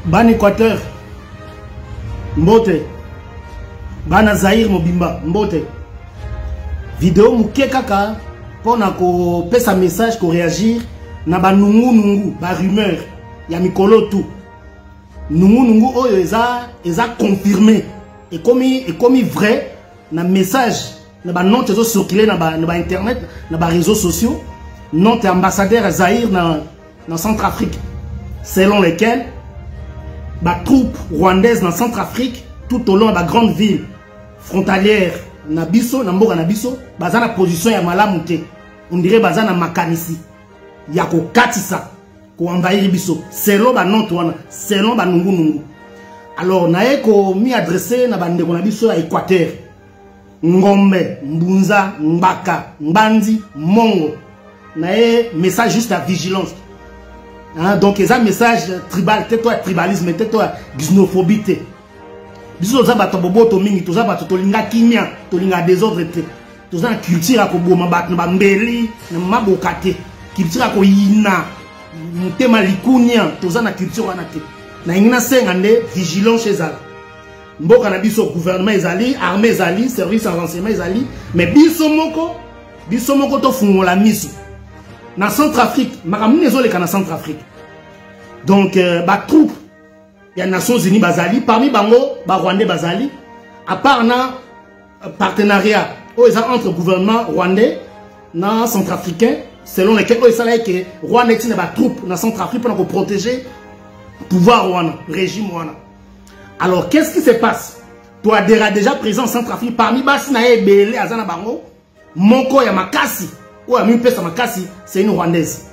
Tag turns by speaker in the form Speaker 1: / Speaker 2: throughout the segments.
Speaker 1: Bana Équateur, mbote. Bana Zaïre mobimba, mbote. Video muke kaka pona ko pesa message ko réagir na ba nungu nungu, ba rumeur ya mikolo tout. Nungu nungu oyo eza eza confirmé. Ekomi ekomi vrai na message na ba notes ezo circuler na ba na ba internet, na ba réseaux sociaux. Note ambassadeur Zaïre na na Centrafrique, selon lesquels ba troupe rwandaise na Centrafrique tout au long de la grande ville frontalière na biso na mboka na biso baza na position ya malamu te, on dirait baza na makanisi ya kokatisa koenvahir biso selon ba note wana, selon ba nungu nungu. Alors naye ko mi adresser na bandeko na biso ya Équateur, Ngombe, Mbunza, Ngbaka, Ngbandi, Mongo, naye message juste à vigilance. Hein, donc eza message tribal te, to ya tribalisme te, to ya xénophobie te. Biso toza bato ya boboto mingi, toza bato tolinga kimia, tolinga désordre te. Toza na culture ya koboma bato na bambeli na maboka te, culture ya koyina motema likunia, toza na culture wana te. Nalingi nasenga nde vigilance ezala mboka na biso. Gouvernement ezali, armée ezali, service en renseignement ezali, mais biso moko tofungola miso na Centrafrique. Makambo nini ezoleka na Centrafrique? Donc batroupe ya Nations Unies bazali, parmi bango Barwandais bazali, à part na partenariat oyo eza entre gouvernement rwandais na centrafricain, selon lesquels oyo esalaki ke Rwanda etina batroupe na Centrafrique mpona koprotéger pouvoir wana, régime wana. Alors, qu'est-ce qui se passe? Touadéra déjà présent en Centrafrique, parmi basi na ye ebele aza na bango, moko ya makasi oyo amipesa makasi, c'est une Rwandaise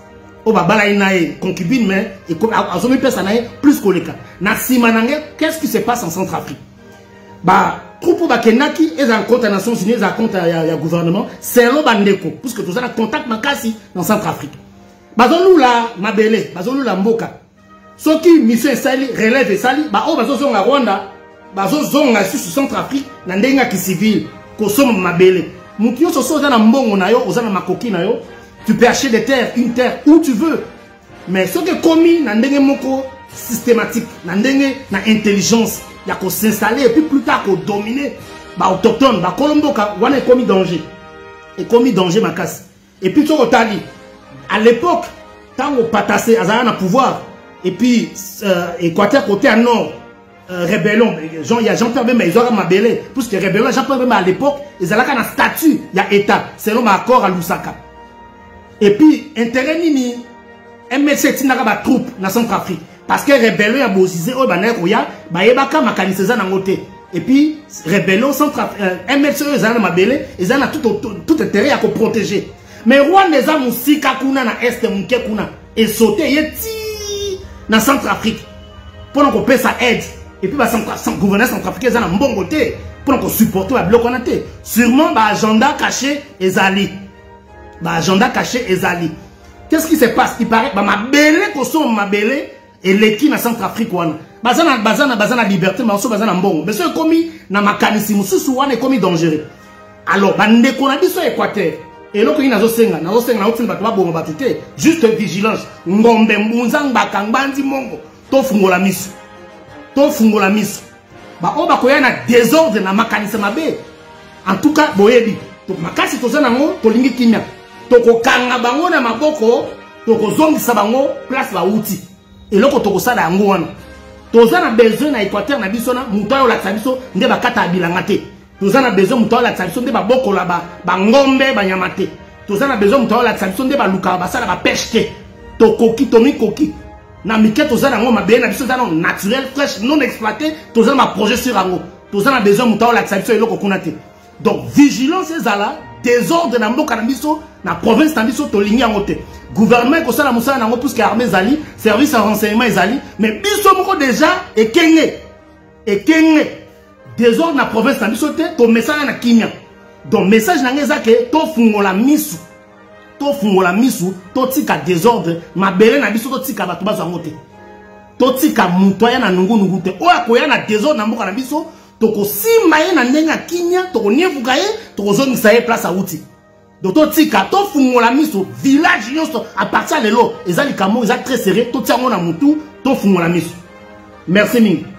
Speaker 1: oyo babala ye na ye concubine, mais azomipesa na ye plus koleka na nsima na nge. Qu'est-ce qui se passe en Centrafrique? Batroupe oyo bakendaki ezala compte ya Nations Unies, ezala compte ya gouvernement, selon bandeko, puisque toza na contact makasi na Centrafrique, bazolula mabele, bazolula mboka. Soki mission esali, relève esali, baoyo bazozonga Rwanda, bazozonga lisusu Centrafrique na ndenge ya kicivile kosomba mabele. Motu nyonso, so oza na mbongo na yo, oza na makoki na yo, tu peux acheter des terres, une terre où tu veux. Mais soki ekomi na ndenge moko systématique, na ndenge na intelligence ya kos'installer et puis plus tard kodominer baautochtone, bakolo mboka wana, ekomi danger, ekomi danger makasi. Et puis soki otali à l'époque ntango Patassé azalaka na pouvoir, et puis Équateur côté ya nord, rébellion Jean, ya Jean-Pierre Bemba ezwaka mabele, puisque rébellion ya Jean-Pierre Bemba à l'époque ezalaka na statut ya État selon baaccord ya Lusaka. Et puis intérêt nini MLC etindaka batroupe na Centrafrique? Parce que rébellion ya Bozizé oyo bandaki koya, bayebaka makanisi eza nango te. Et puis rébellion centre MLC oyo ezala na mabele, eza na tout intérêt ya koprotéger. Mais Rwanda eza mosika kuna na est moke kuna, esote ye ti na Centrafrique mpona kopesa aide. Et puis gouverneur centrafricain eza na mbongo te mpona kosupporter babiloko wana te. Sûrement baagenda caché ezali, baagenda caché ezali. Qu'est-ce qui se passe? Il paraît bamabele, kosomba mabele eleki na Centrafrique wana. Baza na liberté baso, baza na mbongo, mais so ekomi na makanisi mosusu wana, ekomi dangereux. Alors bandeko na biso ya Équateur, eloko nini nazosenga? Nazosenga, naotinda bato babonga bato te, juste vigilance. Ngombe, Mbunza, Ngbaka, Ngbandi, Mongo, tofungola miso, tofungola miso. Baoyo bakoya na désordre na makanisi mabe, en tout cas boyebi makasi toza nango, tolingi kimia. Tokokanga bango na maboko, tokozongisa bango place bauti. Eloko tokosala yango wana. Toza na besoin na Équateur na biso na moto ayo olakisa biso nde bakata ya bilanga te. Toza na besoin moto ayo olakisa biso nde babokola bangombe, banyama te. Toza na besoin moto ayo olakisa biso nde balukaka, basala bapêche te. Tokoki, tomikoki na mike toza nango. Mabele na biso eza nano naturel, fraîche, non exploité. Toza na baprojet sur yango. Toza na besoin moto ayo olakisa biso eloko kuna te. Donc vigilance ezala. Désordre na mboka na biso, na province na biso, tolingi yango te. Gouvernement ekosala mosala nango, puisque armée ezali, service ya renseignement ezali, mais biso moko déjà ekenge ekenge. Désordre na province na biso te, tomesana na kimia. Donc message na ngai eza ke tofungola misu, tofungola misu, totika désordre. Mabele na biso, totika bato bazwa yango te. Totika moto aya na nungunungu te. Oyo akoya na désordre na mboka na biso, tokosimba ye na ndenge ya kimia, tokonievuka ye, tokozongisa ye place awuti. Donc totika, tofungola miso, village nyonso. À partir ya lelo eza likambo eza très sérieux, totia yango na motu, tofungola miso. Merci mingi.